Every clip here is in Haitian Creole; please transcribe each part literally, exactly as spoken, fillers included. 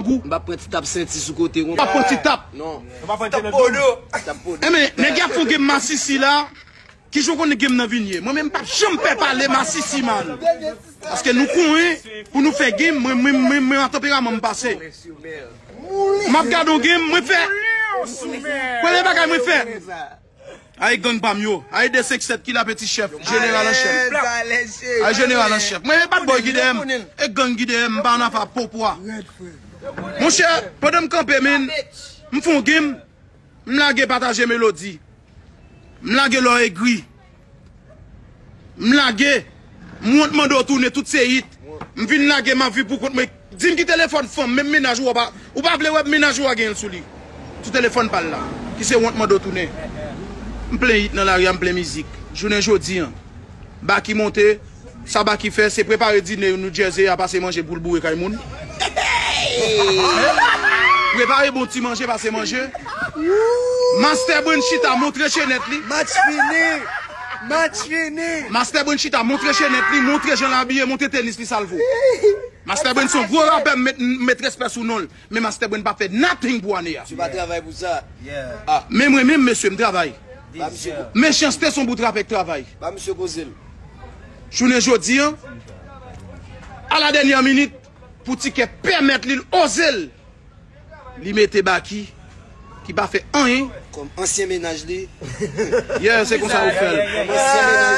M p ap pran ti tap senti sou kote konsa. M p ap pran ti tap. Non. Tap podo. Tap podo. Enben, nèg y ap fè yon game masisi la. Kijan w konnen game nan vin ye? Mwen menm m p ap janm pè pale masisi, man. Paske nou konyen pou nou fè game, mwen, mwen, mwen, mwen, an tanperaman m pase. M ap gade yon game, mwen fè. Premye bagay mwen fè. Ay gang pa m yo. Ay de senk sèt ki la peti chèf. Jeneral an chèf. Ay jeneral an chèf. Mwen e bad boy ki dèyè m. E gang ki dèyè m, m pa nan afa popwa. Monchè, pandan m kanpe, men, m fè yon game, m lage pataje melodi. M lage lò egri. M lage, m wont mande w tounen tout se hit. M vin lage m ap viv pou kont mwen. Di m ki telefòn fanm, menm mennaj ou a pa, ou pa vle wè mennaj ou a gen l sou li. Sou telefòn pa l la. Ki se wont mande w tounen. M plen hit nan lari a, m plen mizik. Jounen jodi an, Baky monte, sa Baky fè, se prepare dine New Jersey a pase manje pou l boure kay moun. Prepare bon ti manje, pase manje. Master Brand chita, montre chenèt li. Match fini! Match fini! Master Brand chita, montre chenèt li, montre jan l abiye, montre tenis li, sa l vo. Master Brand se yon gwo rapè, m met, m met respè sou non l. Men Master Brand pa fè nothing pou ane a. Ou pa travay pou sa. Men mwen menm, mesye, m travay. Ba misye ko- Mechanste se yon bout rapè k travay. Ba misye koze l. Jounen jodi an, a la dènyè minit, pou ti kè pèmèt li, l oze l. Li mete Baky, ki pa fè anyen. Kòm ansyen mennaj li. Yeah, se konsa ou fè l. Kòm ansyen mennaj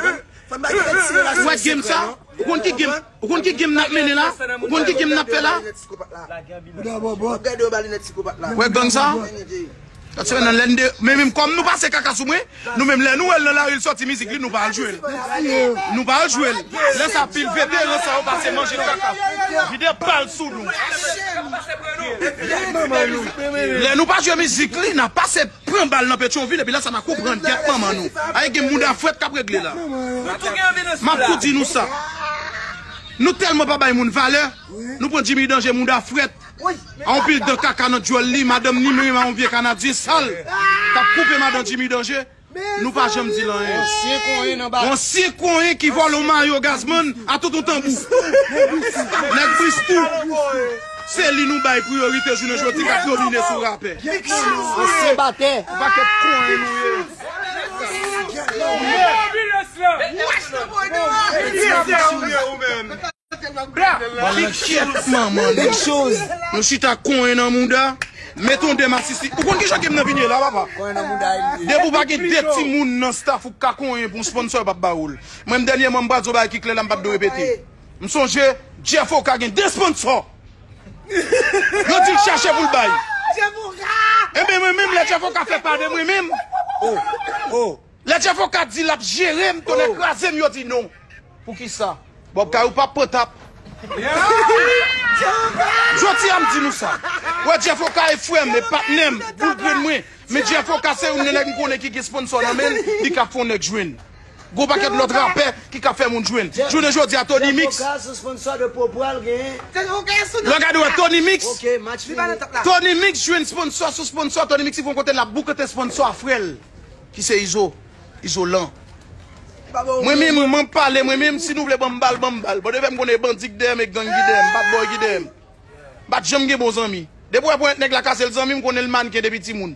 li. Ou wè game sa? Ou konn ki game, ou konn ki game n ap mennen la? Ou konn ki game n ap fè la? Ou wè gang sa? Sa se nan lè n de, men menm kòm nou pase kaka sou mwen, nou menm lè nou wè l nan lari, l sòti mizik li, nou pa al jwe l. Nou pa al jwe l. Lè sa pil veteran sa yo pase manje kaka. Vide bal sou nou. Lè nou pa jwe mizik li, n a pase pran bal nan Petyonvil, epi lè sa n a konprann tèt manman nou. Ay gen mouda frèt k ap regle la. M ap tou di nou sa. Nou tèlman pa bay moun valè, nou pran Jimmy Danger mouda frèt. A yon pil dan kaka nan djòl li, madanm ni menm a yon vye kanadyen sal k ap koupe madan Jimmy Danger. Nou pa janm di l anyen. Yon ansyen konyen ki vòlè yon mayo Gazman a tout yon tanbou. Nèg Bristou. Se li nou bay priyorite jounen jodi k ap domine sou rapè. Ansyen batè. Yon pakèt konyen nou ye. Big shoes. Nou chita konyen nan mouda. Met yon de masisi. Ou konn kijan game nan vin ye la, papa? Depi w pa gen de timoun nan staff ou k ka konyen pou yon sponsor, yo p ap ba ou l. Mwen menm dènyèman m pral di yon bagay ki klè la, m p ap dwe repete. M sonje Jeff Oka gen de sponsor. Yo di l chache pou l bay. Enben mwen menm lè Jeff Oka fè pa de mwen menm. Oh, oh. Lè Jeff Oka di l ap jere m, tonnè kraze m, yo di non. Poukisa? Bob Kay ou p ap pran tap. Jodi a m di nou sa. Wè Jeff Oka e frè m, e patnè m, boul grenn mwen. Men Jeff Oka se youn nan nèg m konnen ki gen sponsor nan men l, li ka fè yon nèg jwenn. Gon pakèt lòt rapè ki ka fè moun jwenn. Jounen jodi a Tony Mix. Lè w gade wè Tony Mix. Tony Mix jwenn sponsor sou sponsor. Tony Mix rive yon kote l ap boukante sponsor a frè l. Ki se Izo, Izolan. Mwen menm, mwen pale, mwen menm, si nou vle ban m bal, ban m bal. Bon, depi m konnen bandi k dèyè m, e gang ki dèyè m, bad boy ki dèyè m. M pa t janm gen bon zanmi. Depi w wè ponyèt nèg la kase l zanmi, m konnen l mannken depi timoun.